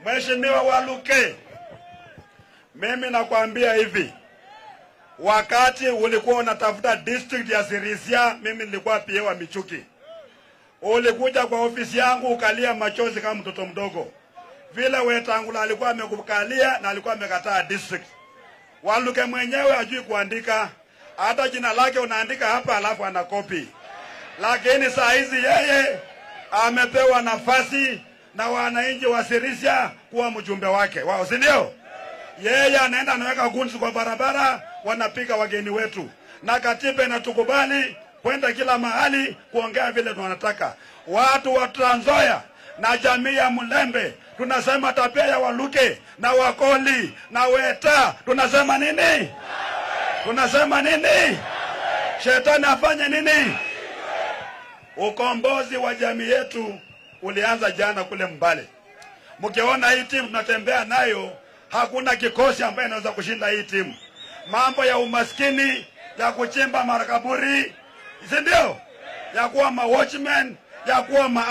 Mheshimiwa Waluke, mimi nakwambia hivi, wakati ulikuwa unatafuta district ya Sirisia, mimi nilikuwa PA wa Michuki. Ulikuja kwa ofisi yangu ukalia machozi kama mtoto mdogo. Vile Wetangula alikuwa amekukalia na alikuwa amekataa district. Waluke mwenyewe hajui kuandika, hata jina lake unaandika hapa alafu anakopi. Lakini saa hizi yeye amepewa nafasi na wananchi wa Sirisia kuwa mjumbe wake wao, si ndio? Yeye anaenda anaweka guns kwa barabara, wanapiga wageni wetu, na katiba inatukubali kwenda kila mahali kuongea vile tunataka. Watu wa Trans Nzoia na jamii ya Mulembe tunasema tabia ya Waluke na Wakoli na Weta, tunasema nini? Tunasema nini? Shetani afanye nini? Ukombozi wa jamii yetu ulianza jana kule Mbale. Mkiona hii timu tunatembea nayo, hakuna kikosi ambaye inaweza kushinda hii timu. Mambo ya umaskini, ya kuchimba makaburi, si ndio? Ya kuwa ma watchmen, ya kuwa ma